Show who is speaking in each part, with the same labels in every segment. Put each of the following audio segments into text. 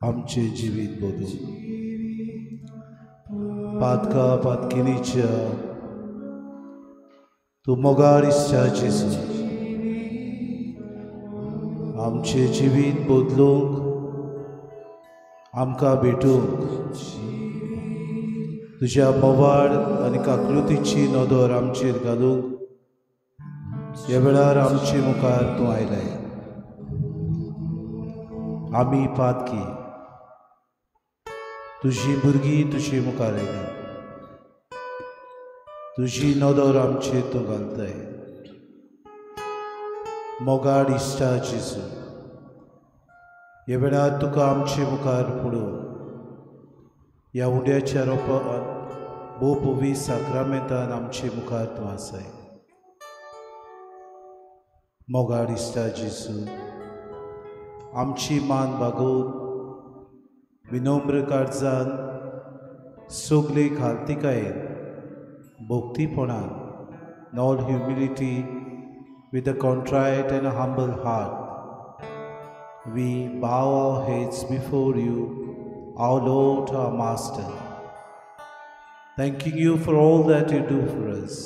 Speaker 1: आमचे जिवीत बदल पातका पातकिनीच्या तूं मोगाळ इश्टा जेजू आमचे जिवीत बदलूंक आमकां भेटूंक तुज्या मोवाळ आनी काकृतीची नदर आमचेर घालूंक ह्या वेळार आमचे मुखार तूं आयलाय. आमी पातकी तुजी भुरगीं तुजे मुखार आयली, तुजी नदर आमचेर तूं घालताय. मोगाळ इश्टा जेजू ह्या वेळार तुका आमचे मुखार पळोवन ह्या उंड्याच्या रोपान भोव पवित्र साक्रामेंतान आमचे मुखार तूं आसाय. मोगाळ इश्टा जेजू आमची मान बागोवन विनम्र काळजान सगळे खालतिकायेन भक्तीपणान in all humility with a contrite and a humble heart we bow our heads before you, our Lord, our Master, thanking you for all that you do for us,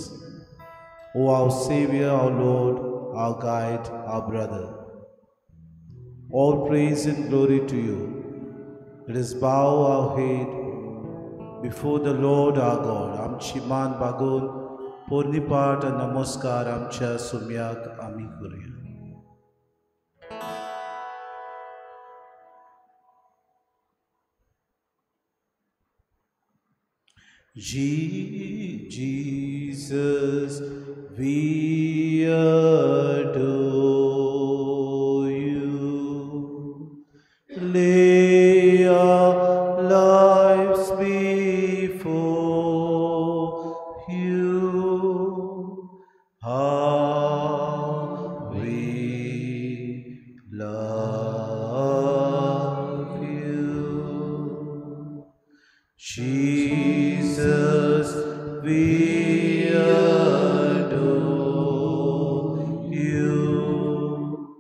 Speaker 1: O our Savior, our Lord, our Guide, our Brother. All praise and glory to you. Let us bow our head before the Lord our God. आमची मान बागोवन पोरणीपाठ नमस्कार आमच्या सुम्याक आमी करूया. Jesus, we adore you. Lay our lives before you. How we love you. Jesus, we adore you.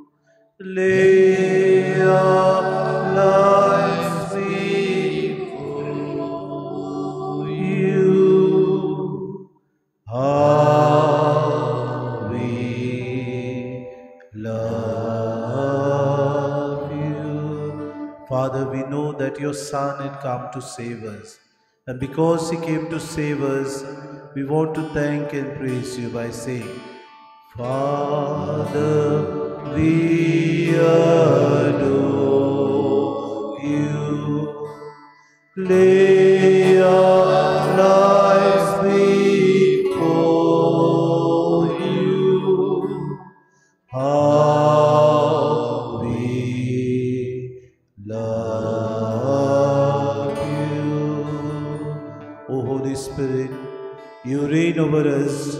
Speaker 1: Lay our lives before you. How we love you. Father, we know that your Son had come to save us. And because he came to save us, we want to thank and praise you by saying, Father, we adore you. Lay our lives before you. How we love you. O Holy Spirit, you reign over us.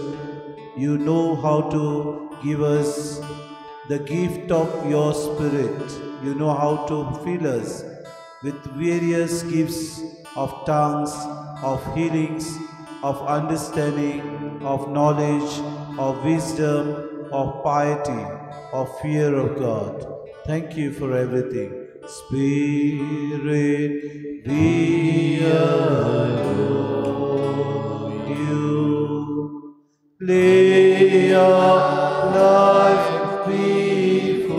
Speaker 1: You know how to give us the gift of your Spirit. You know how to fill us with various gifts of tongues, of healings, of understanding, of knowledge, of wisdom, of piety, of fear of God. Thank you for everything. Spirit, we adore you. Lay our life before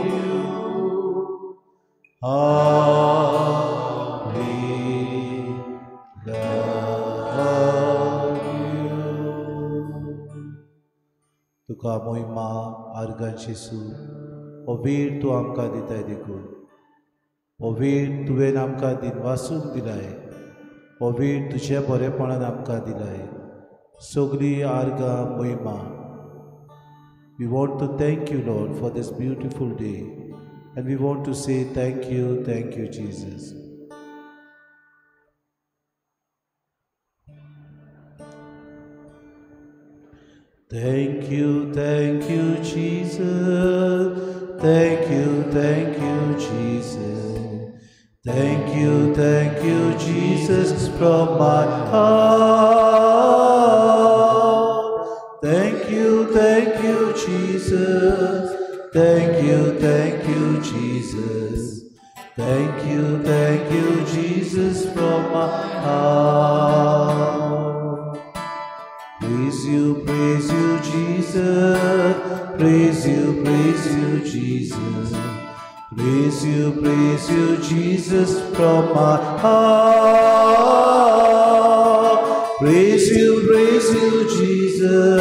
Speaker 1: you. How we love you. तुका मोहिमा आर्गांची सू हो वेळ तूं आमकां दिताय देखून, हो वेळ तुवें आमकां दिनवासूंक दिलाय, हो वेळ तुज्या बरेपणान आमकां दिलाय. सगळी आर्गां मोहिमा. We want to thank you, Lord, for this beautiful day, and we want to say thank you, Jesus. Thank you, Jesus. Thank you, Jesus. Thank you, Jesus, from my heart. Thank you, Jesus. Thank you, Jesus. Thank you, Jesus, from my heart. Praise you, Jesus. Praise you, Jesus. Praise you, Jesus, from my heart. Praise you, Jesus.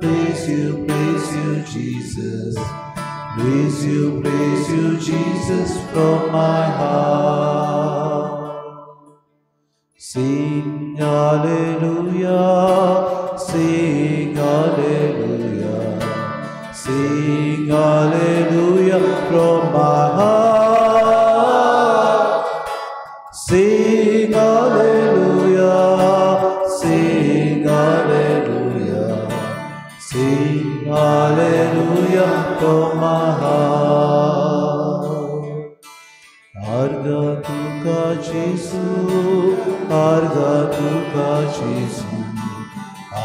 Speaker 1: Praise you, Jesus. Praise you, Jesus, from my heart. Sing hallelujah, sing hallelujah, sing hallelujah from my heart. Sing hallelujah, sing hallelujah, sing hallelujah from my heart. Arga tuka Jesu, arga tuka Jesu,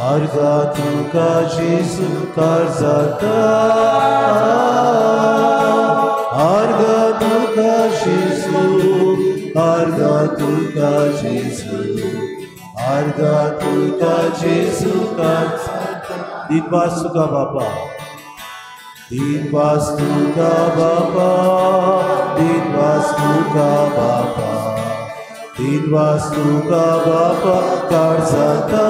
Speaker 1: arga tuka Jesu karzata. Arga tuka Jesu, arga tuka Jesu, arga tuka Jesu karzata. Dinvas tuka Bapa, dinvas tuka Bapa, dinvas tuka Bapa, dinvas tuka Bapa karzata.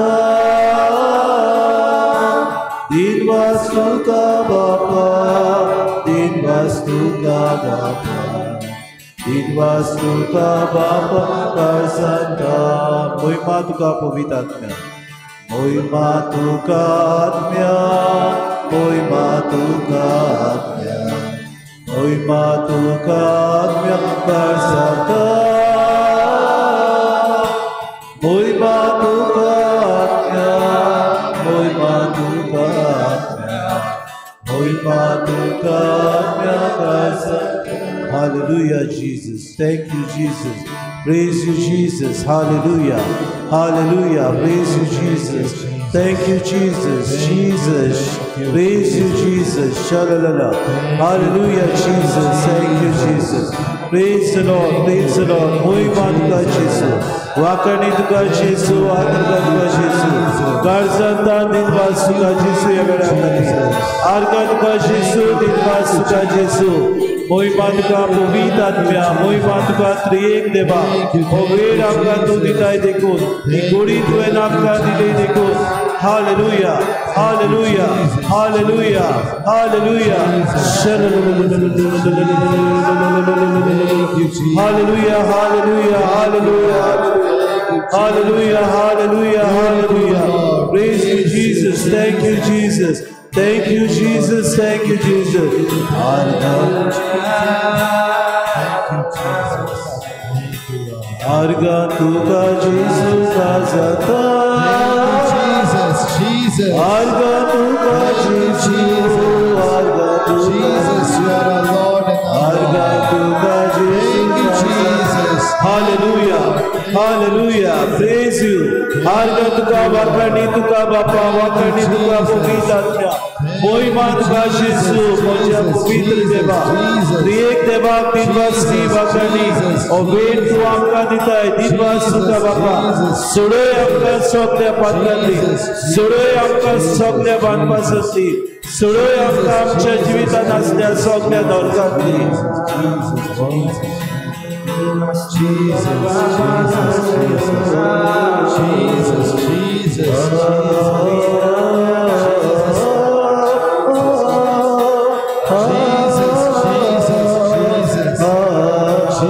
Speaker 1: Dinvas tuka Bapa, dinvas tuka Bapa, दिनवास तुका बापा काळजांता मोहिमा तुका पवित्र आत्म्या मोहिमा तुका आत्म्या मोहिमा तुका आत्म्या मोहिमा तुका आत्म्या काळजांता मोहिमा तुका आत्म्या मोहिमा तुका आत्म्या मोहिमा तुका आत्म्या काळजांता. Hallelujah, Jesus. Thank you, Jesus. Praise you, Jesus. Hallelujah. Hallelujah. Praise you, Jesus. Thank you, Jesus. Jesus. Praise you, Jesus. Shalalala. Hallelujah, Jesus. Thank you, Jesus. Praise the Lord. Praise the Lord. Mohiman tuka Jesu. Wakani tuka Jesu. Adarga tuka Jesu. Garzanta dinvas tuka Jesu ya vela khatir. Arga tuka Jesu dinvas tuka Jesu. मोहिमा तुका पवित्र आत्म्या मोहिमा तुका त्रिएक देवा हो वेळ आमकां तूं दिताय देखून ही गोडी तुवें आमकां दिली देखून. Hallelujah hallelujah hallelujah hallelujah hallelujah hallelujah hallelujah hallelujah hallelujah hallelujah. Praise you Jesus. Thank you Jesus. Thank you, Jesus. Thank you, Jesus. Thank
Speaker 2: you, Jesus. Thank you, Lord.
Speaker 1: Arga tuka Jesus azata.
Speaker 2: Jesus, Jesus.
Speaker 1: Arga tuka Jesus. Arga tuka
Speaker 2: Jesus, you are our Lord and our
Speaker 1: Arga tuka Jesus.
Speaker 2: Thank you, Jesus.
Speaker 1: Hallelujah. Hallelujah. Praise you. Arga tuka wakani tuka bapa wakani tuka पवित्र आत्म्या मोहिमा तुका जेसू म्हज्या पवित्र देवा त्रिएक देवाक दिनवास दी वाकणी हो वेळ तूं आमकां दिताय दिनवास तुका बापा. सोडय आमकां सगल्या पात्रांतली सोडय आमकां सगल्या बांदपासांतली सोडय आमकां आमच्या जिवितांत आसल्या सगल्या धोरकांतली.
Speaker 2: Jesus, Jesus, Jesus, Jesus, Jesus, Jesus,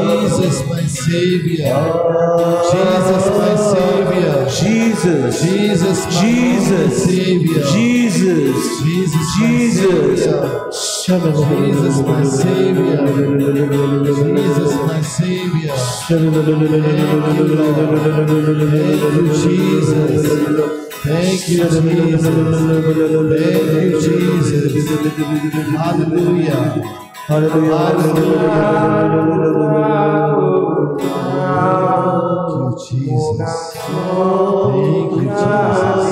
Speaker 2: Jesus, my Savior, Jesus, my Savior,
Speaker 1: Jesus,
Speaker 2: Jesus,
Speaker 1: Jesus,
Speaker 2: Savior,
Speaker 1: Jesus,
Speaker 2: Jesus,
Speaker 1: Jesus,
Speaker 2: Jesus, my Savior, Jesus, my Savior. Thank you, Lord. Thank you, Jesus. Thank you, Jesus. Thank you, Jesus. Hallelujah.
Speaker 1: Hallelujah.
Speaker 2: Thank you, Jesus. Thank you, Jesus.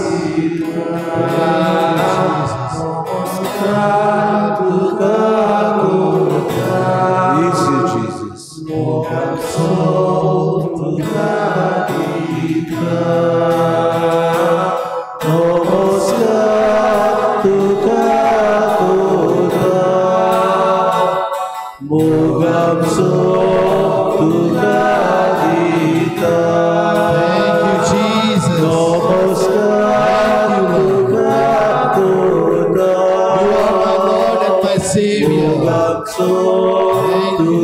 Speaker 2: Thank you, Jesus.
Speaker 1: Praise you, Jesus.
Speaker 2: Thank you, Jesus. Thank you, Lord. You are my Lord and my Savior. Thank you, Jesus. Thank you,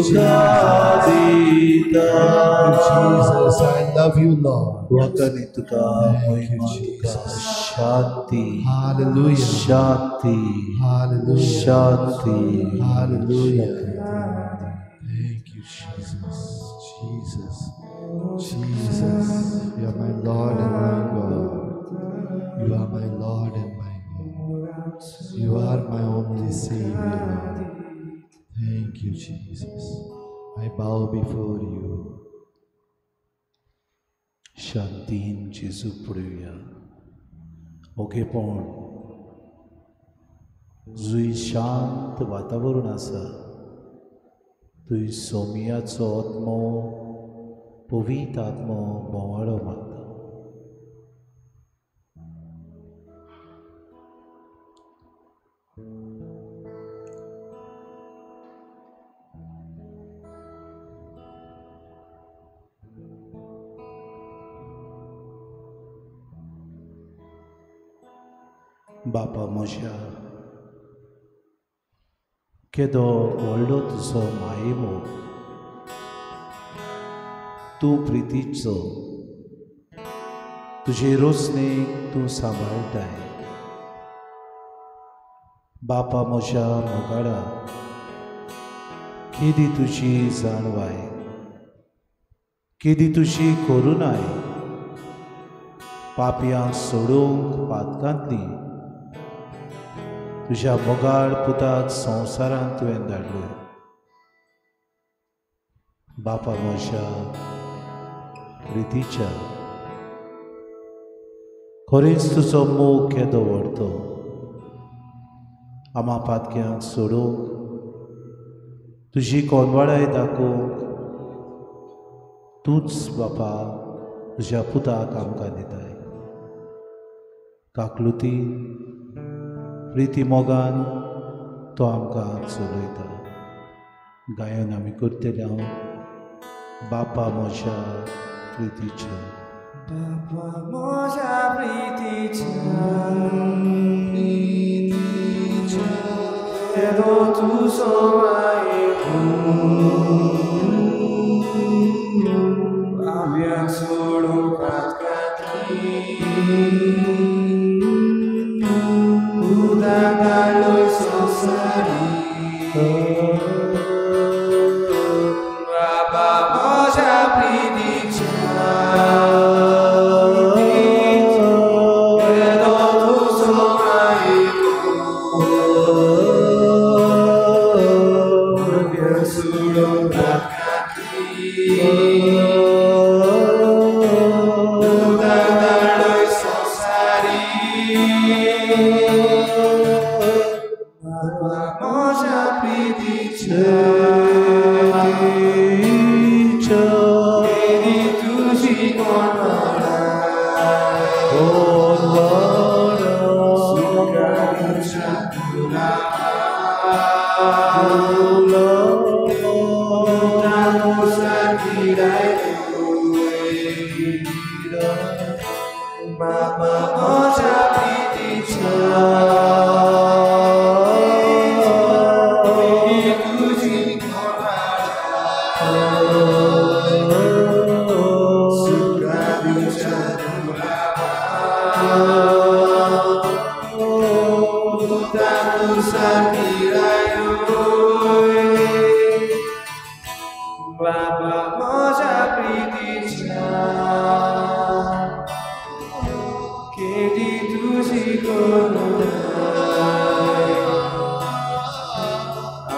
Speaker 2: Jesus. I love you, Lord. Thank you, Jesus.
Speaker 1: Shanti.
Speaker 2: Hallelujah.
Speaker 1: Shanti.
Speaker 2: Hallelujah.
Speaker 1: Shanti.
Speaker 2: Hallelujah. Thank you, Jesus. Jesus. Jesus. You are my Lord and my God. You are my Lord and my God. You are my only Savior, Lord. Thank you, Jesus. I bow before you.
Speaker 1: शांतीन जेजू पळोवया. ओगेपण जुंय शांत वातावरण आसा थंय सोमियाचो आत्मो पवित्र आत्मो भोंवाडो मारता. बापा म्हज्या केदो व्हडलो तुजो मायेमोग, तूं प्रितीचो, तुजे रोसणेक तूं सांबाळटाय। बापा म्हज्या मोगाळा, केदी तुजी जाणवाय, केदी तुजी करुणाय, पापयांक सोडूंक पातकांतली तुज्या मोगाळ पुताक संवसारांत तुवें धाडलो। बापा म्हज्या प्रितीच्या, खरेंच तुजो मोग केदो व्हडतो, आमा पातक्यांक सोडूंक तुजी कोनवाडाय दाखोवंक तूंच बापा तुज्या पुताक आमकां दिताय। काकलुती प्रिती मोगान तो आमकां चलयता। गायन आमी करतले हांव बापा म्हज्या प्रितीच्या।
Speaker 3: बापा म्हज्या प्रितीच्या, केदो तुजो पाप्यांक सोडूंक पातकांतली उदाक धाडलोय संवसारी। बाबा म्हज्या प्रितीच्या, केदो तुजो पाप्यांक सोडूंक पातकांतली उदाक धाडलोय संवसारी। बाबा म्हज्या प्रितीच्या, केदी तुजी कोनवाडाय, सुखाच्या बाबा म्हज्या प्रितीच्या, केदी तुजी कोनवाडाय, सुखाच्या बाबा म्हज्या प्रितीच्या, केदी तुजी करुणाय,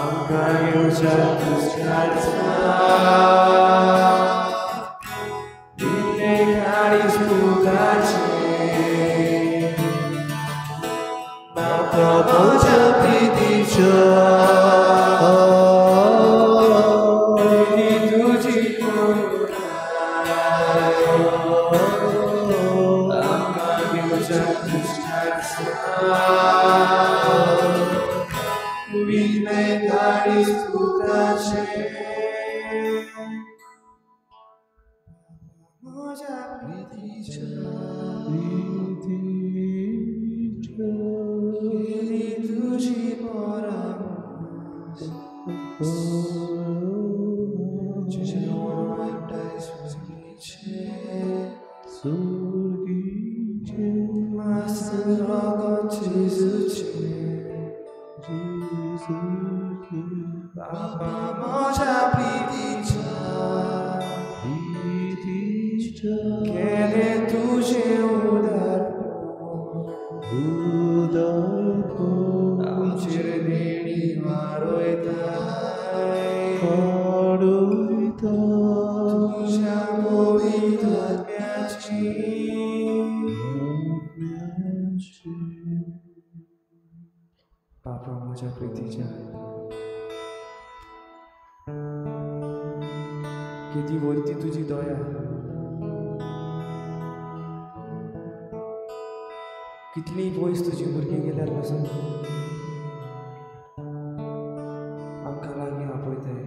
Speaker 3: आमकां घेवच्या तुज्याचा दिल्लें काळीज तुकाचें। बाबा म्हज्या प्रितीच्या, केदी तुजी करुणाय, आमकां घेवच्या तुज्याचा दिल्लें काळीज तुकाचें। म्हज्या प्रितीच्या, केदी तुजी परामर्श, तुजें वाटाय सुर्गीचें, मास रगत जेजूचें। बाबा म्हज्या प्रितीच्या, केदें तुजें उदारपण, आमचेर देणी वाडयताय, तुज्या पवित्र आत्म्याची। बाबा म्हज्या प्रितीच्या, केदी वरती तुजी दया, कितली पयस तुजी भुरगीं गेल्यार पासून आमकां लागीं आपयताय।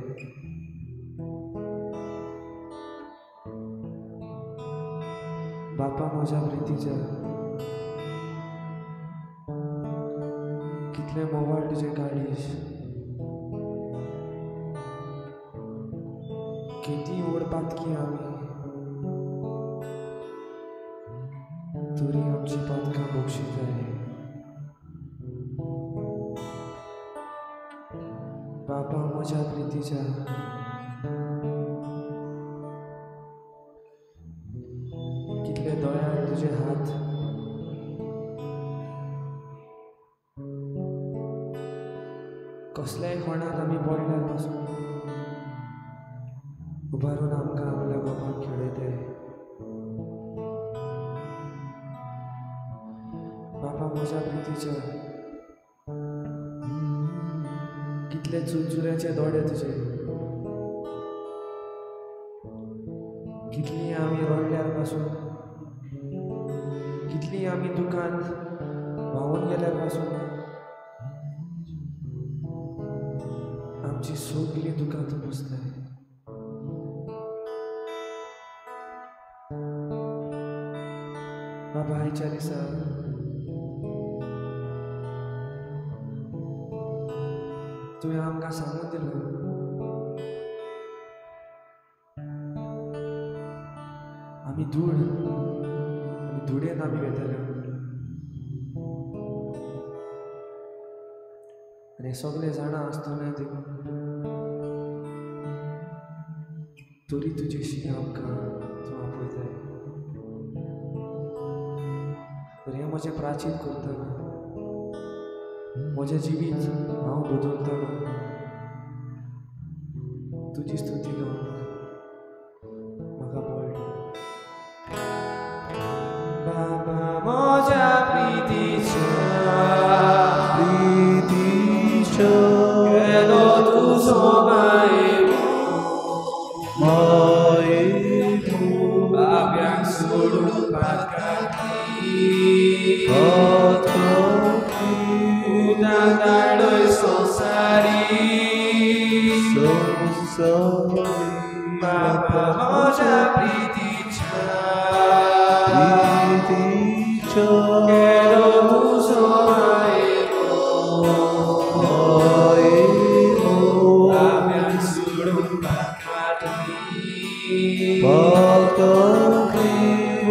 Speaker 3: बापा म्हज्या प्रितीच्या, कितलें मोवाळ तुजें काळीज, कितली व्हड पातकी आमी, तुजे हात कसल्याय कोणाक आमी पडल्यार पासून उबारून आमकां आपल्या गोपाक खेळयताय. बापा म्हज्या प्रितीच्या कितले चुरचुऱ्याचे दोळे तुजे, कितली आमी रडल्यार पासून, कितली आमी दुकान व्हांवून गेल्यार पासून आमची सगळीं दुकां तूं पुसताय. बाबा आयच्या दिसा तुवें आमकां सांगून दिलां आमी धूळ आनी धुळेन आमी वेतले आनी सगळे जाणां आसतना देखून तरी तुजेशी आमकां तूं आपयताय. तर हें म्हजें प्राचीन करतना म्हजें जिवीत हांव बदलतना तुजी स्तुती गावंक म्हाका बळ दी. बाबा म्हज्या प्रितीच्या
Speaker 1: प्रितीच्या
Speaker 3: केलो तुजो
Speaker 1: मायेमो
Speaker 3: बाब्यांक सोडून पातकांतली उदां धाडय संवसारी
Speaker 1: संवसारी.
Speaker 3: बाबा म्हज्या प्रितीच्या
Speaker 1: प्रितीच्या
Speaker 3: केलो तुजो मायेमो
Speaker 1: मायेमो
Speaker 3: बाब्यांक सोडून पातकांतली
Speaker 1: पातकांतली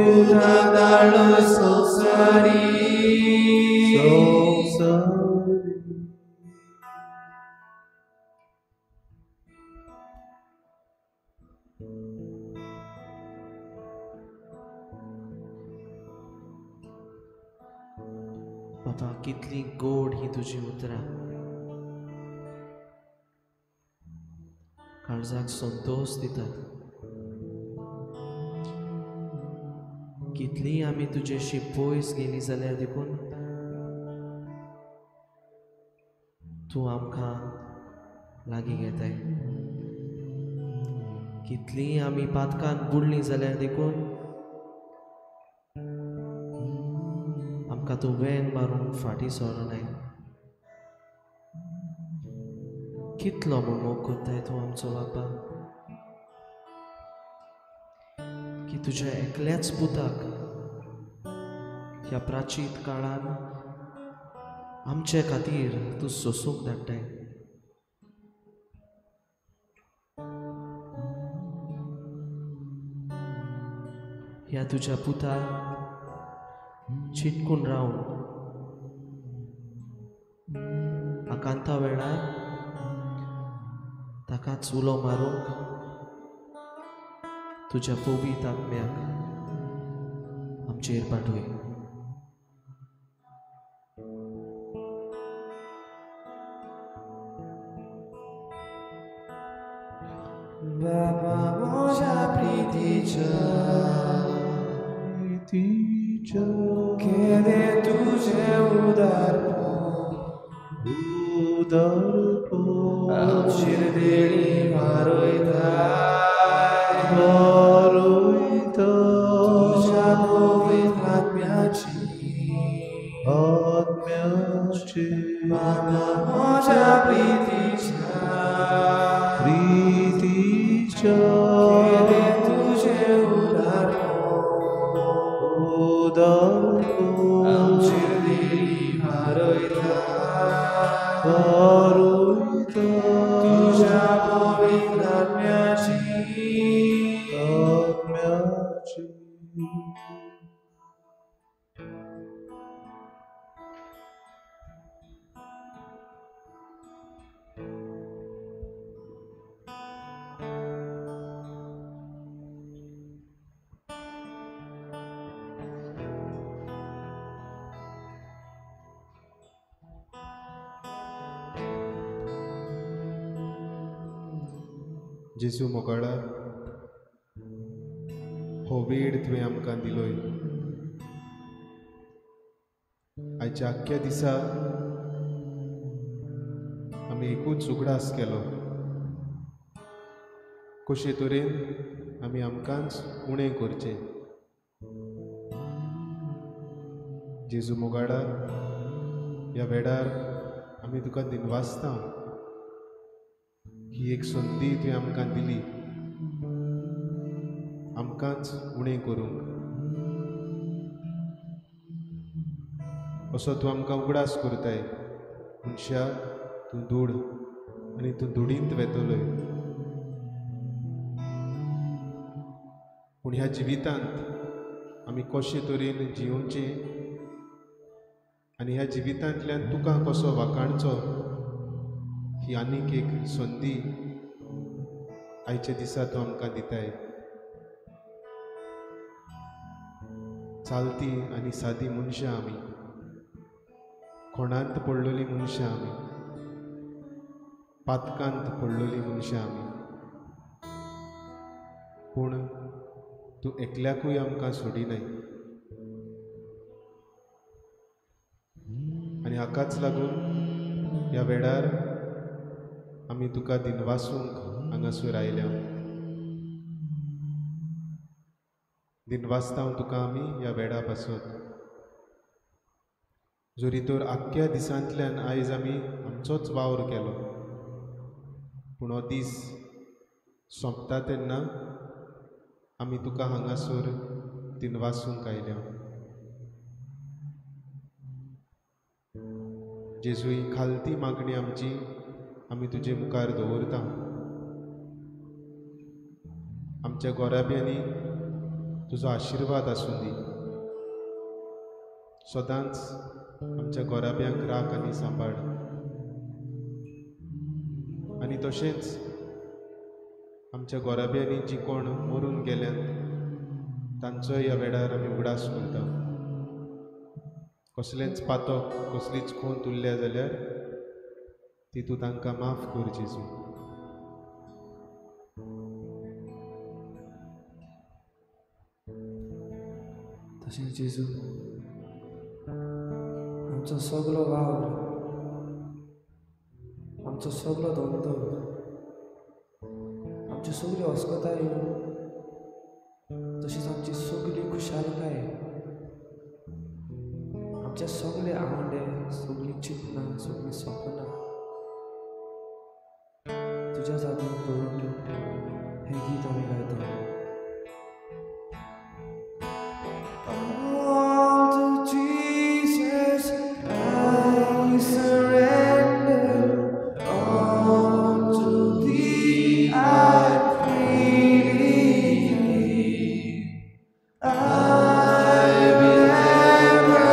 Speaker 3: उदां धाडय संवसारी
Speaker 1: संवसारी.
Speaker 4: बाबा कितली गोड ही तुजी उतरां, काळजाक संतोष दितात. कितली आमी तुजेशी पयस गेली जाल्यार देखून तूं आमकां लागीं घेताय. कितली आमी पातकान बुडली जाल्यार देखून आमकां तूं वेंग मारून फाटीं सरनाय. कितलो म्हूण मोग करताय तूं आमचो बापा, की तुज्या एकल्याच पुताक ह्या प्राचीन काळान आमचे खातीर तूं सोसूंक धाडटाय. ह्या तुज्या पुताक चिटकून रावन आकांता वेळार ताकाच उलो मारूंक तुज्या पवित्र आत्म्याक आमचेर पाठय.
Speaker 3: बाबा म्हज्या प्रितीच्या
Speaker 1: प्रितीच्या
Speaker 3: केलें तुजें उदारपण
Speaker 1: उदारपण
Speaker 3: आमचेर देणी वारयताय
Speaker 1: वारयताय
Speaker 3: तुज्या पवित्र आत्म्याची
Speaker 1: आत्म्याची.
Speaker 3: बाबा म्हज्या प्रितीच्या
Speaker 1: प्रितीच्या
Speaker 3: केलें तुजें उदारपण
Speaker 1: उदारपण
Speaker 3: आमचेर देणी वारयताय
Speaker 1: वारयताय
Speaker 3: तुज्या पवित्र आत्म्याची
Speaker 1: आत्म्याची.
Speaker 5: जेजू मोगाळा, हो वेळ तुवें आमकां दिलोय। आयच्या आख्ख्या दिसा आमी एकूच उगडास केलो, कशे तरेन आमी आमकांच उणें करचें। जेजू मोगाळा, ह्या वेळार आमी तुका दिनवासता, ही एक संदी तुवें आमकां दिली आमकांच उणें करूंक। असो तूं आमकां उगडास करताय, मनशा तूं धूड आनी तूं धुडींत वेतलोय, पूण ह्या जिवितांत आमी कशे तरेन जियोवचें आनी ह्या जिवितांतल्यान तुका कसो वाखाणचो ही आनीक एक संदी आयच्या दिसा तूं आमकां दिताय। चालती आनी सादी मनशां आमी, खोणांत पडलेली मनशां आमी, पातकांत पडलेली मनशां आमी, पूण तूं एकल्याकूय आमकां सोडिनाय आनी हाकाच लागून ह्या वेळार आमी तुका दिनवासूंक हांगासर आयल्या। दिनवासता तुका आमी ह्या वेळा पासत। जरी तर आख्ख्या दिसांतल्यान आयज आमी आमचोच वावर केलो, पूण हो दीस सोंपता तेन्ना आमी तुका हांगासर दिनवासूंक आयल्या। जेजू, ही खालती मागणी आमची आमी तुजे मुखार दवरता। आमच्या गोराब्यांनी तुजो आशिर्वाद आसूं दी, सदांच आमच्या गोराब्यांक राख आनी सांबाळ, आनी तशेंच आमच्या गोराब्यांनी जी कोण मरून गेल्यात तांचोय ह्या वेळार आमी उगडास करता। कसलेंच पातक, कसलीच खोंत उरल्या जाल्यार ती तूं तांकां माफ कर जेजू।
Speaker 3: तशेंच जेजू, आमचो सगलो वावर, आमचो सगलो धंदो, आमच्यो सगल्यो अस्कतायो, तशीच आमची सगली खुशालकाय, आमचे सगळे आवडे, सगळीं चिंतनां, सगळीं सपनां तुज्या जातीन दवरून हें गीत आमी गायता। All to Jesus I surrender, all to thee I freely give. I will ever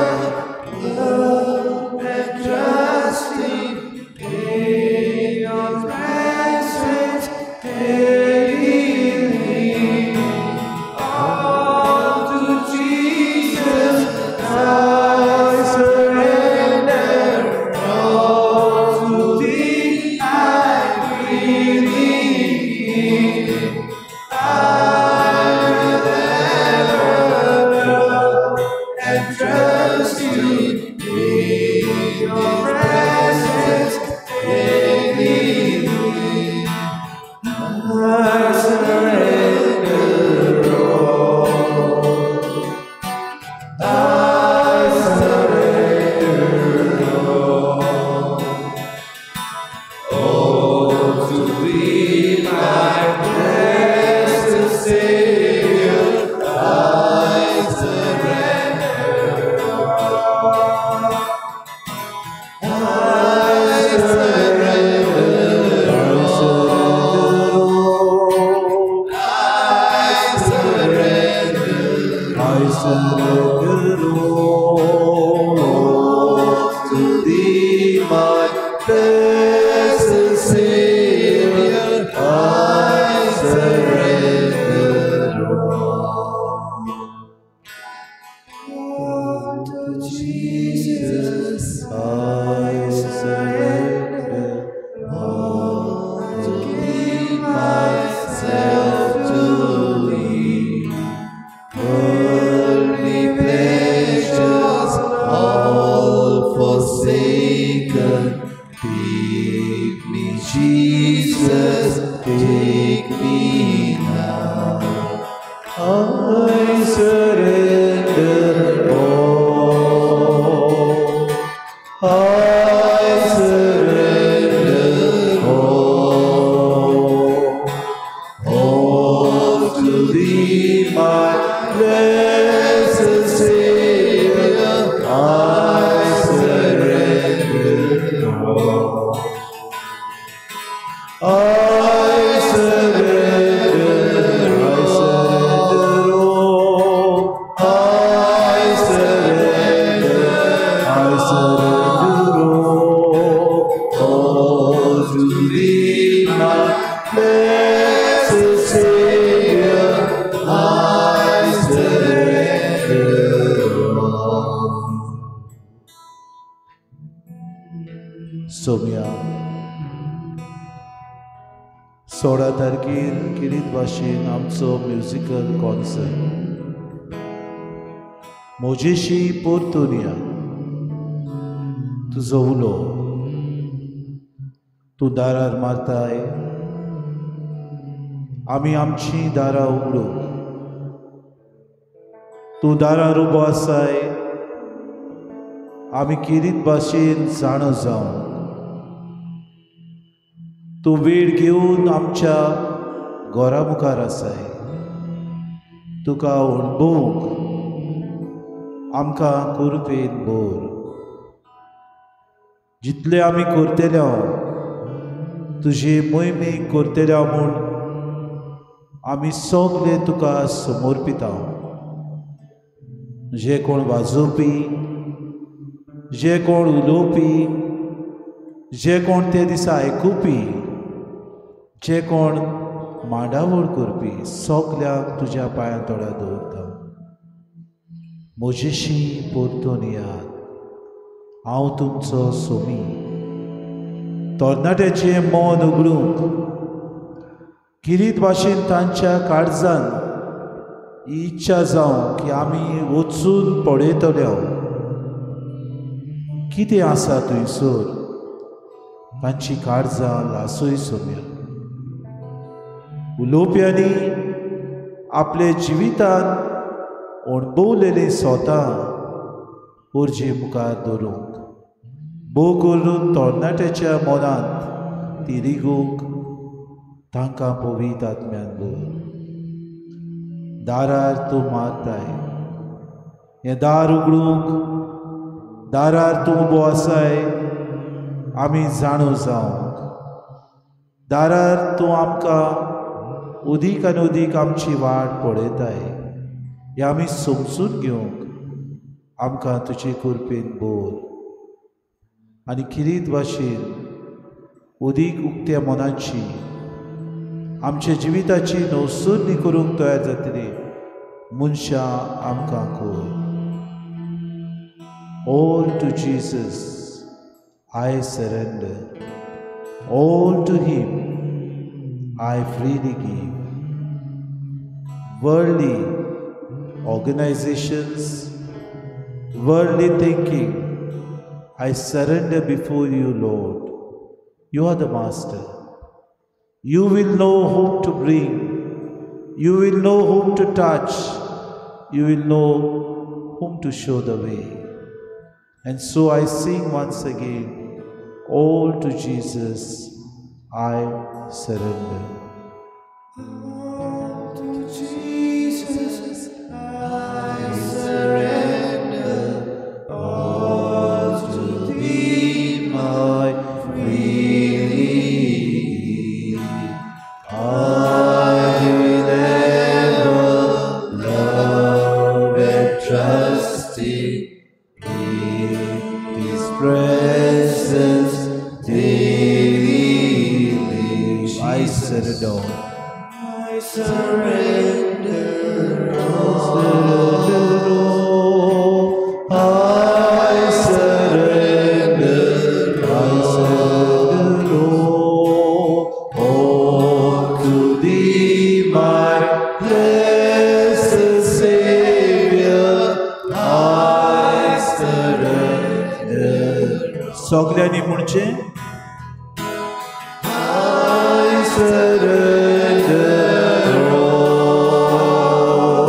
Speaker 3: love and trust thee in your presence daily. All to Jesus I surrender, all to thee I freely give. I will ever love and trust you in your presence daily. I surrender all. I surrender all. Oh, to thee, my blessed Savior, I surrender all. I surrender all. I surrender.
Speaker 1: I surrender all to thee, my blessed Savior. I surrender all.
Speaker 3: All to Jesus
Speaker 1: I surrender all
Speaker 3: to thee, my
Speaker 1: I surrender all. I surrender all. All to thee, my blessed Savior, I surrender all. I surrender, I surrender all. I surrender, I surrender all. All to thee, my blessed Savior, I surrender all. Soumya, 16 तारखेर किरीत भाशेन आमचो musical concert मोजेशी परतून या. तुजो उलो तूं दारार मारताय, आमी आमचीं दारां उगडूंक. तूं दारार उबो आसाय, आमी किरीत भाशेन जाणो जावंक. तूं वेळ घेवन आमच्या घरा मुखार आसाय, तुका अणभवूंक आमकां कुरपेन भर. जितले आमी करतले तुजे मोहिमेक करतले म्हूण आमी सगळे तुका समर्पिता. जे कोण वाजोवपी, जे कोण उलोवपी, जे कोण ते दिसा आयकुपी, जे कोण मांडावळ करपी, सगल्यांक तुज्या पांयां तोडा दवरता. म्हजेशी परतून याद, हांव तुमचो सोमी. तरणाट्याचें मन उगडूंक किरीत भाशेन तांच्या काळजान ही इच्छा जावं की आमी वचून पळयतले कितें आसा थंयसर. तांची काळजां लासय सोम्या. उलोवप्यांनी आपले जिवितान अणभवलेली स्वता उर्जे मुखार दवरूंक, भोव करून तरणाट्याच्या मनांत ती रिगूंक तांकां पवित्र आत्म्यान भर. दारार तूं मारताय, हें दार उगडूंक दारार तूं उबो आसाय, आमी जाणो जावंक. दारार तूं आमकां उदीक आनी उदीक आमची वाट पळयताय, हें आमी समजून घेवंक आमकां तुजे कृपेन भर. आनी किरीत भाशेन उदीक उक्त्या मनाची आमच्या जिविताची नवसुरणी करूंक तयार जातली मनशां आमकां कर. All to Jesus I surrender, all to him I freely give. Worldly organizations, worldly thinking, I surrender before you, Lord. You are the master. You will know whom to bring. You will know whom to touch. You will know whom to show the way. And so I sing once again, all to Jesus I surrender.
Speaker 2: All to Jesus I surrender. All to thee, my freely give. I will ever love and trust in His presence daily live.
Speaker 1: I surrender.
Speaker 2: I surrender all.
Speaker 1: I surrender, I surrender all, all to thee, my blessed Savior, I surrender. सगळ्यांनी म्हणचें, I surrender all.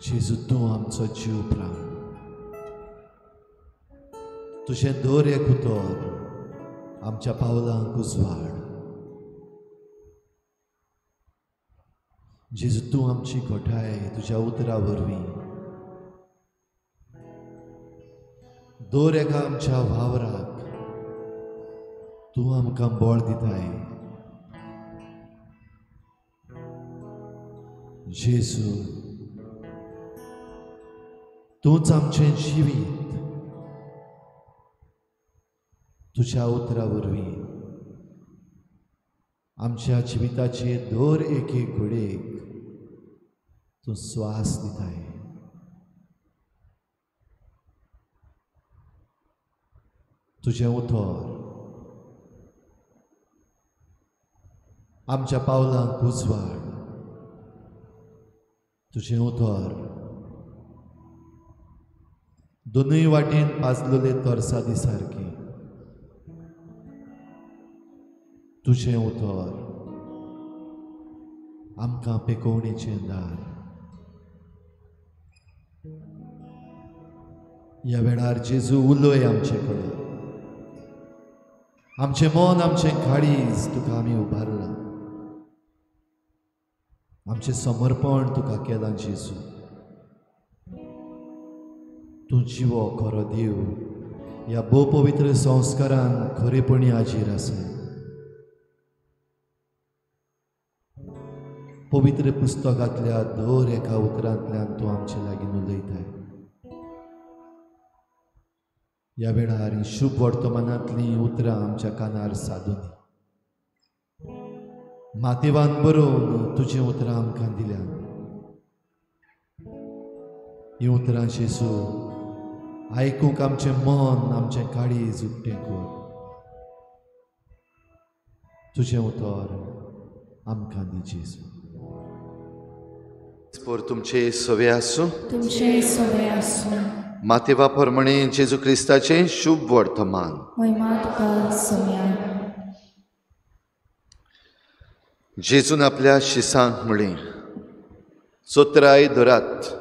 Speaker 2: जेजू तूं आमचो जीव प्राण, तुजें दर एक उतर आमच्या पावलांक उजवाड। जेजू तूं आमची घटाय तुज्या उतरा वरवीं दर एका आमच्या वावराक तूं आमकां बळ दिताय। जेजू तूंच आमचें जिवीत, तुज्या उतरा वरवीं आमच्या जिविताचे दर एक एक घडयेक तूं स्वास दिताय। तुजें उतर आमच्या पावलांक उजवाड, तुजें उतर दोनूय वाटेन पाजलेले तरसादी सारकी, तुजें उतर आमकां पेकोवणेचें दार। ह्या वेळार जेजू उलय आमचे कडेन, आमचें मन आमचें काळीज तुका आमी उबारलां, आमचें समर्पण तुका केलां जेजू। तूं जिवो खरो देव ह्या भोव पवित्र संस्कारान खरेपणी हाजीर आसा। पवित्र पुस्तकांतल्या दर एका उतरांतल्यान तूं आमचे लागीं उलयताय। ह्या वेळार ही शुभ वर्तमानांतलीं उतरां आमच्या कानार सादून मातेवान बरोवन तुजीं उतरां आमकां दिल्यात। हीं उतरां जेजू आयकूंक आमचें मन आमचें काळीज उक्तें कर। तुजें उतर आमकां दी जेजू।
Speaker 6: तुमचे सवे आसूं,
Speaker 7: तुमचे सवे आसूं।
Speaker 6: मातेवा प्रमाणे जेजू क्रिस्ताचें शुभ वर्तमान। जेजून आपल्या शिसांक म्हळें, चोत्राय धरात,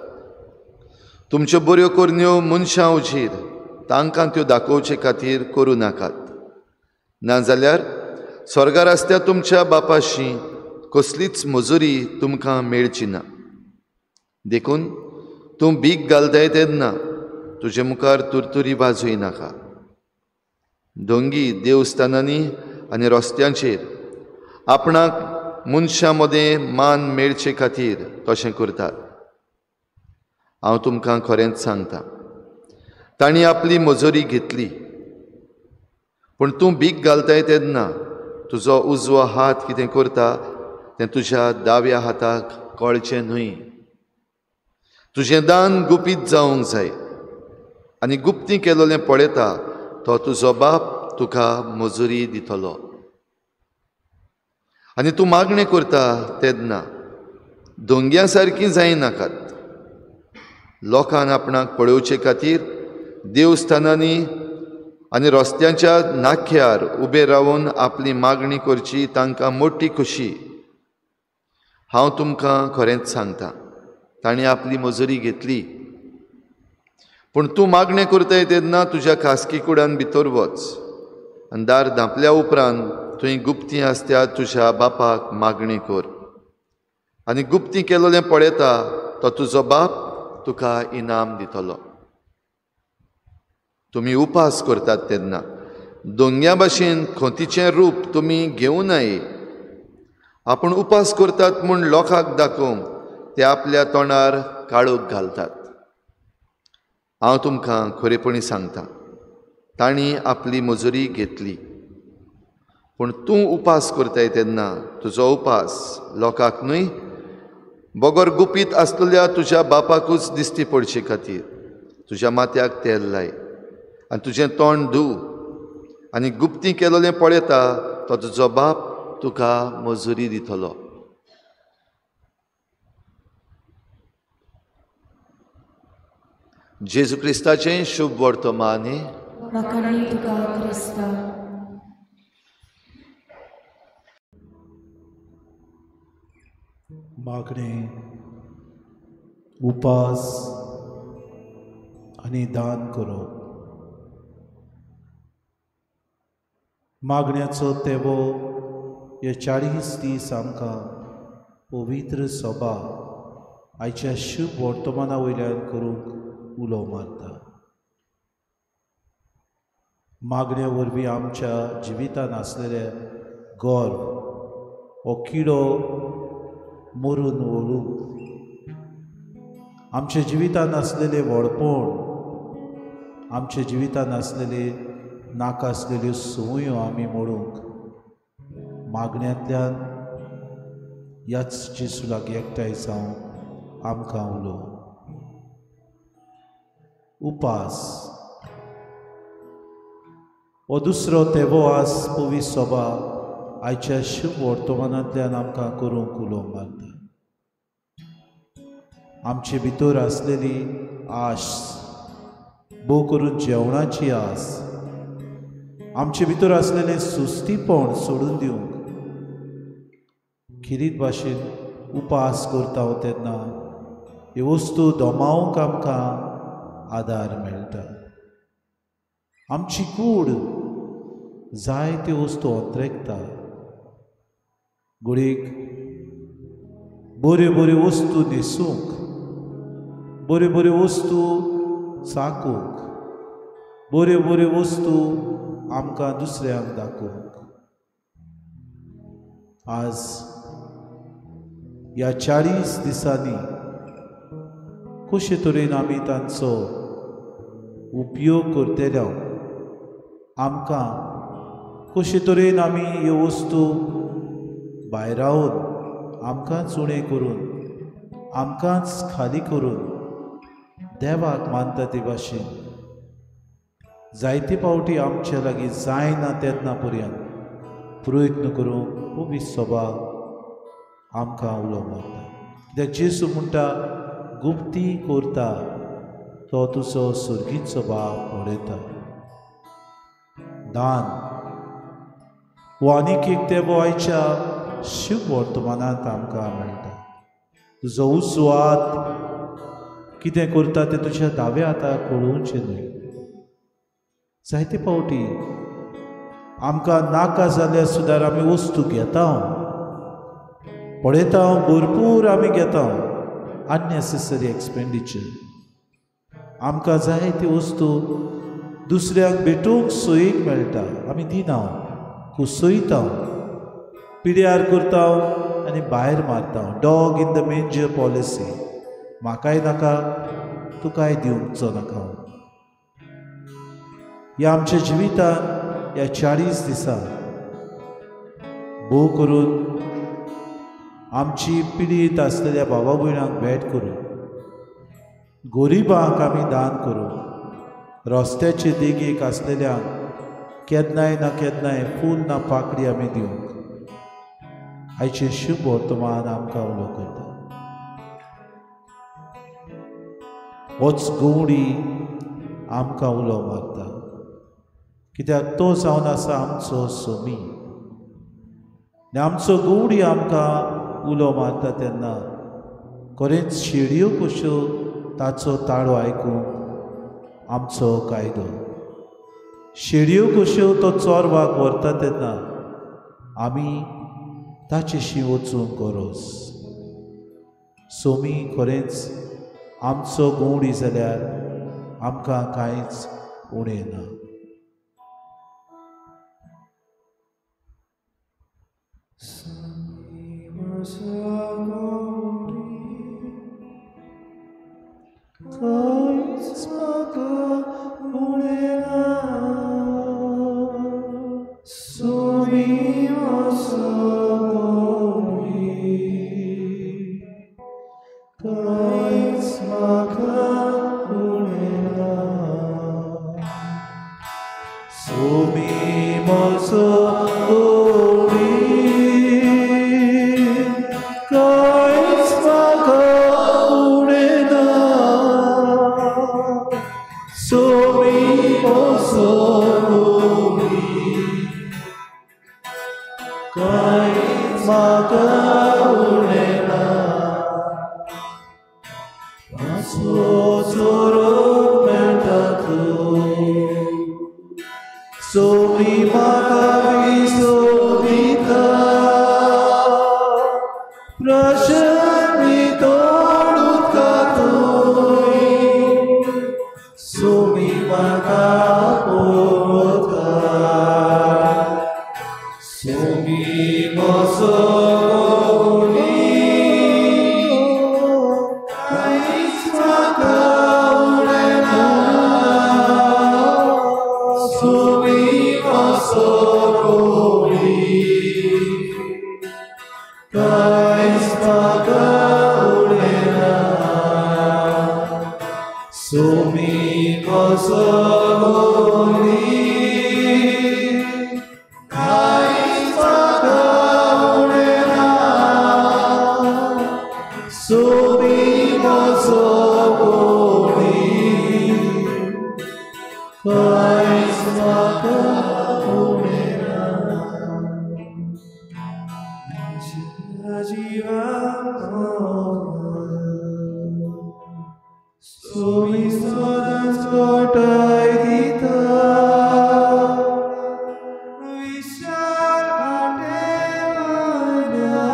Speaker 6: तुमच्यो बऱ्यो करण्यो मनशां उजीर तांकां त्यो दाखोवचे खातीर करूं नाकात, नाजाल्यार स्वर्गार आसत्या तुमच्या बापाशी कसलीच मजुरी तुमकां मेळची ना। देखून तूं भीक घालताय तेन्ना तुजे मुखार तुरतुरी वाजोय नाका। दोंगी देवस्थानांनी आनी रस्त्यांचेर आपणाक मनशां मदें मान मेळचे खातीर तशें करतात। हांव तुमकां खरेंच सांगता, तांणी आपली मजुरी घेतली। पूण तूं भीक घालताय तेन्ना तुजो उजवो हात कितें करता तें तुज्या दाव्या हाताक कळचें न्हय। तुजें दान गुपीत जावंक जाय आनी गुप्ती केलोलें पळयता तो तुजो बाप तुका मजुरी दितलो। आनी तूं मागणें करता तेन्ना दोंग्या सारकी जायनाकात। लोकान आपणाक पळोवचे खातीर देवस्थानांनी आनी रस्त्यांच्या नाख्यार उबे रावन आपली मागणी करची तांकां मोटी खोशी। हांव तुमकां खरेंच सांगता, तांणी आपली मजुरी घेतली। पूण तूं मागणें करताय तेन्ना तुज्या खासगी कुडान भितर वच आनी दार धांपल्या उपरांत तुवें गुप्ती आसत्या तुज्या बापाक मागणी कर आनी गुप्ती केलोलें पळयता तो तुजो बाप तुका इनाम दितलो। तुमी उपास करतात तेन्ना दोंग्या भाशेन खोतीचें रूप तुमी घेवं नये। आपूण उपास करतात म्हूण लोकांक दाखोवंक ते आपल्या तोंडार काळोख घालतात। हांव तुमकां खरेपणी सांगता, तांणी आपली मजुरी घेतली। पूण तूं उपास करताय तेन्ना तुजो उपास लोकांक न्हय बगर गुपीत आसलेल्या तुज्या बापाकूच दिश्टी पडचे खातीर तुज्या माथ्याक तेल लाय आनी तुजें तोंड धू आनी गुप्ती केलोलें पळयता तो तुजो बाप तुका मजुरी दितलो। जेजू क्रिस्ताचें शुभ वर्तमान।
Speaker 1: मागणें। उपास आनी दान करप. मागण्याचो तेवो हे 40 दीस आमकां पवित्र सभा आयच्या शुभ वर्तमाना वयल्यान करूंक उलो मारता. मागण्या वरवीं आमच्या जिवितांत आसलेले गर्व हो किडो मरून वळूंक, आमच्या जिवितांत आसलेले व्हडपण, आमच्या जिवितांत आसलेले नाका आसलेल्यो संवयो आमी मोडूंक मागण्यांतल्यान ह्याच जेजू लागीं एकठांय जावंक आमकां उलो. उपास हो दुसरो तेवो आज पवित्र सभा आयच्या शुभ वर्तमानांतल्यान आमकां करूंक उलो मारता. आमचे भितर आसलेली आश, भोव करून जेवणाची आस, आमचे भितर आसलेलें सुस्तीपण सोडून दिवंक खिरीत भाशेन उपास करता तेन्ना ही वस्तू दमावंक आमकां आदार मेळटा. आमची कूड जायत्यो वस्तू अंतरेकता. घडयेक बऱ्यो बऱ्यो वस्तू न्हेसूंक, बऱ्यो बऱ्यो वस्तू चाकूंक, बऱ्यो बऱ्यो वस्तू आमकां दुसऱ्यांक दाखोवंक. आज ह्या 40 दिसांनी कशे तरेन आमी तांचो उपयोग करतले, आमकां कशे तरेन आमी ह्यो वस्तू भायरावन आमकांच उणें करून, आमकांच खाली करून देवाक मानता ते भाशेन जायते फावटी आमचे लागीं जायना तेन्ना पर्यंत प्रयत्न करूंक पवित्र सभा आमकां उलो मारता. कित्याक जेजू म्हणटा, गुप्ती करता तो तुजो सर्गीचो बाप पळयता. दान हो आनीक एक तेवो आयच्या शुभ वर्तमानांत आमकां मेळटा. तुजो उजवो हात कितें करता तें तुज्या दाव्या हाताक कळोवचें न्हय. जायते फावटी आमकां नाका जाल्यार सुद्दां आमी वस्तू घेता, पळयता, भरपूर आमी घेता, अननेसेसरी एक्सपेंडिचर. आमकां जाय ती वस्तू दुसऱ्यांक भेटूंक सोयीक मेळटा, आमी दिना, कुसयता, पिड्यार करता आनी भायर मारता. Dog in the manger policy, म्हाकाय नाका तुकाय दिवचो नाका. ह्या आमच्या जिवितांत ह्या 40 दिसां भोव करून आमची पिडीत आसलेल्या बाबा भयणांक भेट करून, गरिबांक आमी दान करूं, रस्त्याचे देगेक आसलेल्यांक केन्नाय ना केन्नाय फूल ना पाकडी आमी दिवंक आयचें शुभ वर्तमान आमकां उलो करता. होच गवडी आमकां उलो मारता, कित्याक तो जावन आसा आमचो सोमी. आनी आमचो गवडी आमकां उलो मारता तेन्ना खरेंच शेडयो कश्यो ताचो ताळो आयकूंक आमचो कायदो. शेडयो कश्यो तो चोरवाक व्हरता तेन्ना आमी ताचेशी वचूंक गरज. सोमी खरेंच आमचो गवडी जाल्यार आमकां कांयच उणें ना. कांयच म्हाका उणें ना, सोमी म्हजो गवडी, कांयच म्हाका उणें ना, सोमी म्हजो गवडी, कांयच म्हाका उणें ना, सोमी म्हजो गवडी, कांयच म्हाका उणें ना. सोचोरूंक मेळटा थंय. सोमी म्हाका विसव दिता, प्रश्न तोड उदका थंय. सोमी म्हाका पळोवता, सोमी म्हजो गवळी, कांयच म्हाका उणें ना. सोमी म्हजो गवळी, कांयच म्हाका उणें ना. सोमी म्हजो गवळी, कांयच म्हाका उणें ना. सोमी म्हजो गवळी, कांयच म्हाका उणें ना. म्हज्या जिवाक सोमी सदांच घटाय दिता, विशाल वाटे वयल्यान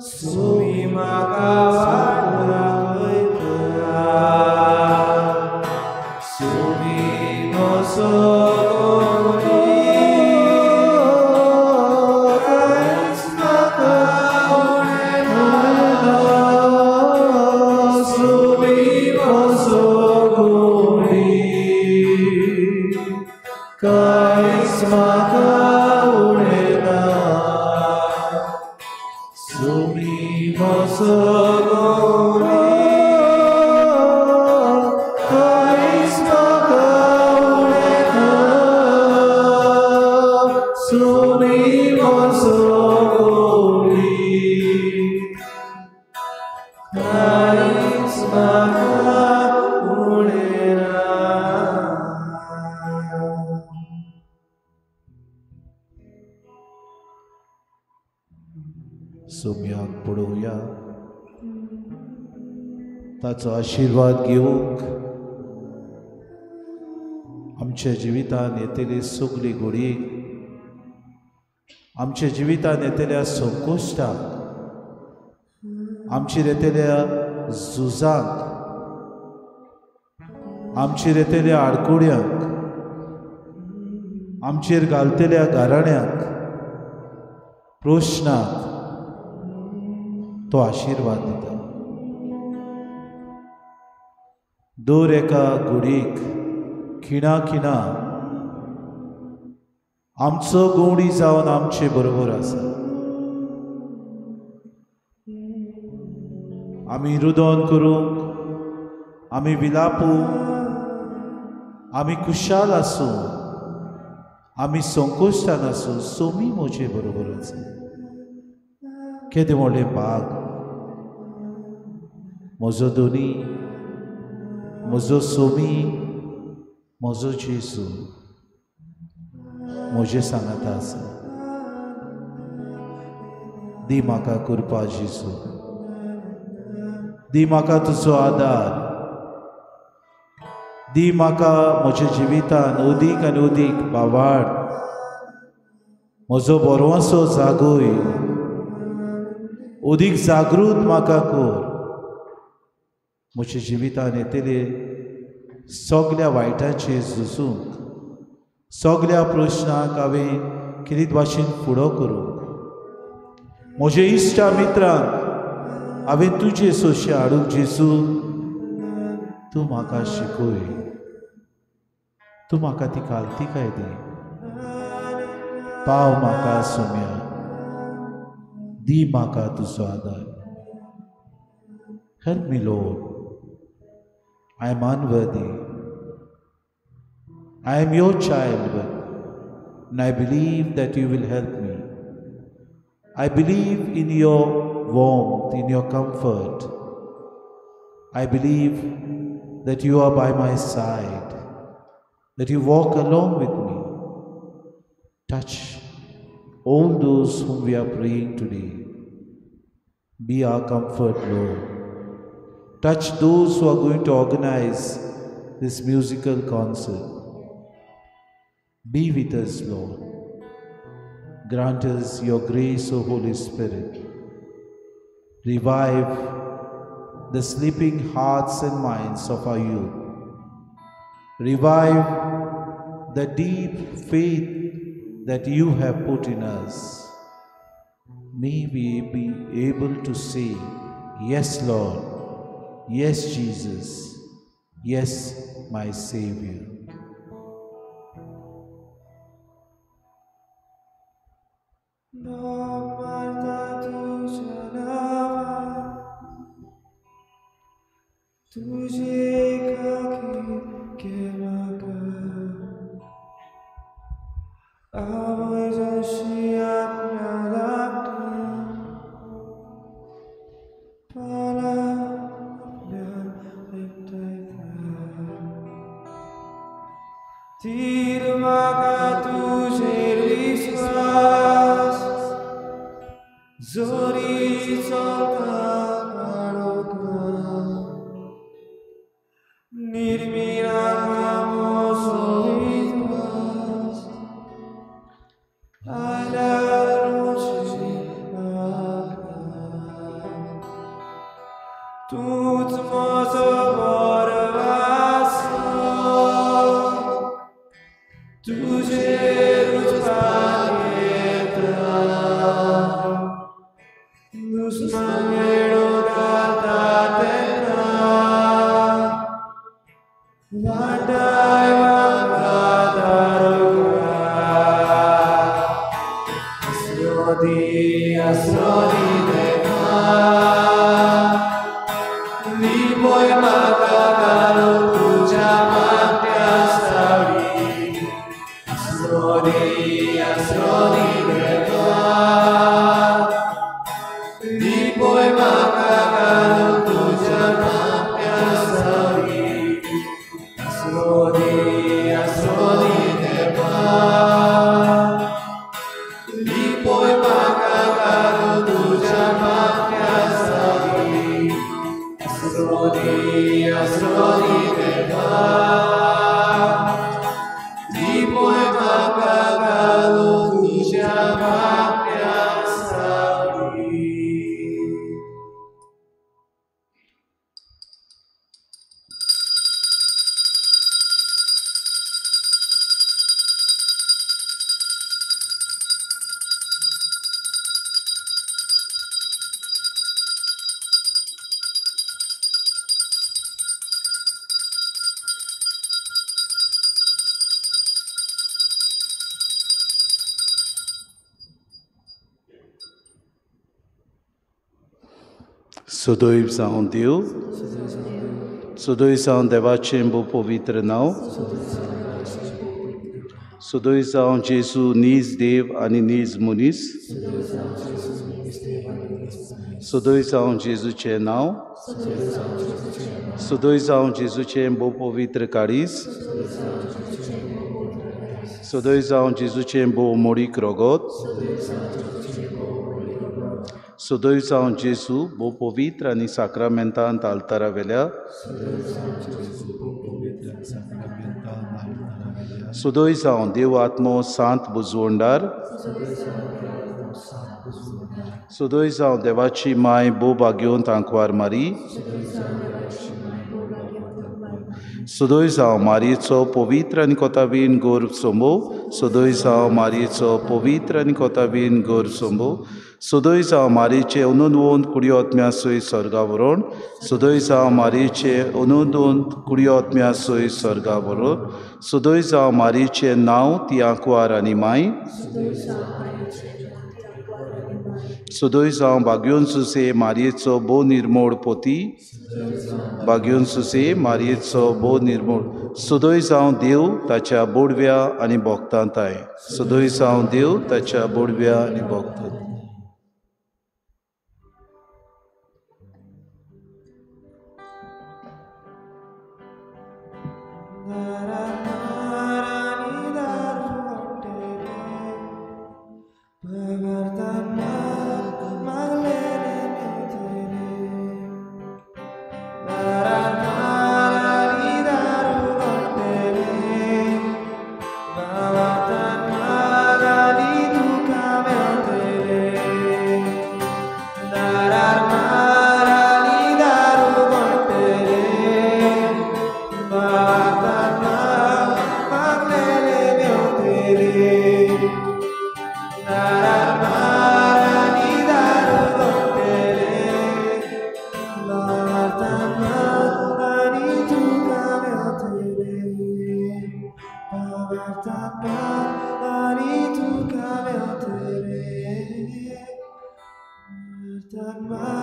Speaker 1: सोमी म्हाका वाट दाखयता. सोमी म्हजो गवळी, कांयच म्हाका उणें ना. सोमी म्हजो गवळी, कांयच म्हाका उणें ना. सोमी म्हजो गवळी, कांयच म्हाका उणें ना. सोमी म्हजो गवळी, कांयच म्हाका उणें ना. सोम्याक पळोवया, ताचो आशिर्वाद घेवंक आमच्या जिवितान येतले सगली घडयेक, आमच्या जिवितान येतल्या संकोश्टाक, आमचेर येतल्या झुजांक, आमचेर येतल्या आडकुड्यांक, आमचेर घालतल्या गाराण्यांक, प्रश्नाक तो आशिर्वाद दिता. दर एका घडयेक खिणा खिणा आमचो गवळी जावन आमचे बरोबर आसा. आमी रुदन करूंक, आमी विलापूंक, आमी खुशाल आसूं, आमी संकोश्टान आसूं, सोमी म्हजे बरोबर आसा. केदें व्हडलें भाग म्हजो दोनी, म्हजो सोमी, म्हजो जेजू म्हजे सांगाता आसा. दी म्हाका कृपा जेजू, दी म्हाका तुजो आदार, दी म्हाका म्हज्या जिवितान अदीक आनी अदीक भावार्थ, म्हजो बरवसो जागय, अदीक जागृत म्हाका कर. म्हज्या जिवितान येतले सगल्या वायटाचेर झुजूंक, सगल्या प्रश्नांक हांवें कितें भाशेन फुडो करूंक, म्हजे इश्टा मित्रांक हांवें तुजे सोशे हाडूंक जेजू, तूं म्हाका शिकय, तूं म्हाका ती कालतिकाय दी. पाव म्हाका सोम्या, दी म्हाका तुजो आदार. Help me Lord, I am unworthy. I am your child, and I believe that you will help me. I believe in your warmth, in your comfort. I believe that you are by my side, that you walk along with me. Touch all those whom we are praying today. Be our comfort, Lord. Touch those who are going to organize this musical concert. Be with us, Lord. Grant us your grace, O Holy Spirit. Revive the sleeping hearts and minds of our youth. Revive the deep faith that you have put in us. May we be able to say, yes, Lord, yes, Jesus, yes, my Savior. सदैव जावं देव, सदैव जावं देवाचें भोव पवित्र नांव, सदैव जावं जेजू नीज देव आनी नीज मनीस, सदैव जावं जेजूचें नांव, सदैव जावं जेजूचें भोव पवित्र काळीज, सदैव जावं जेजूचें भोव मोडीक रगत, सदैव जावं जेजू भोव पवित्र आनी साक्रामेंतांत आल्तारा वेल्या, सदैव जावं देव आत्मो सांत बुजवंडार, सदैव जावं देवाची माय भोव भाग्योंत आंकवार मारी, सदैव जावं मारयेचो पवित्र आनी कोताबीन गोर सोंबो, सदैव जावं मारयेचो पवित्र आनी कोताबीन गोर सोंबो, सदैव जावं मारयेचे अनुदवंत कुडयोत्म्या सोय स्वर्गा व्हरोन, सदैव जावं मारयेचे अनुदवंत कुडयोत्म्या सोय स्वर्गा व्हरोन, सदैव जावं मारयेचें नांव ती आंकवार आनी माय, सदैव जावं भाग्योन सुसे मारयेचो भोव निर्मोळ पोती, भाग्योन सुसे मारयेचो भोव निर्मोळ, सदैव जावं देव ताच्या बोडव्या आनी भोगतांताय, सदैव जावं देव ताच्या बोडव्या आनी भोगतांत.
Speaker 3: दारार मार आनी दार उगडटलें, मारता मार आनी तुका मेळटलें, मारता मार आनी तुका मेळटलें, मारता मार.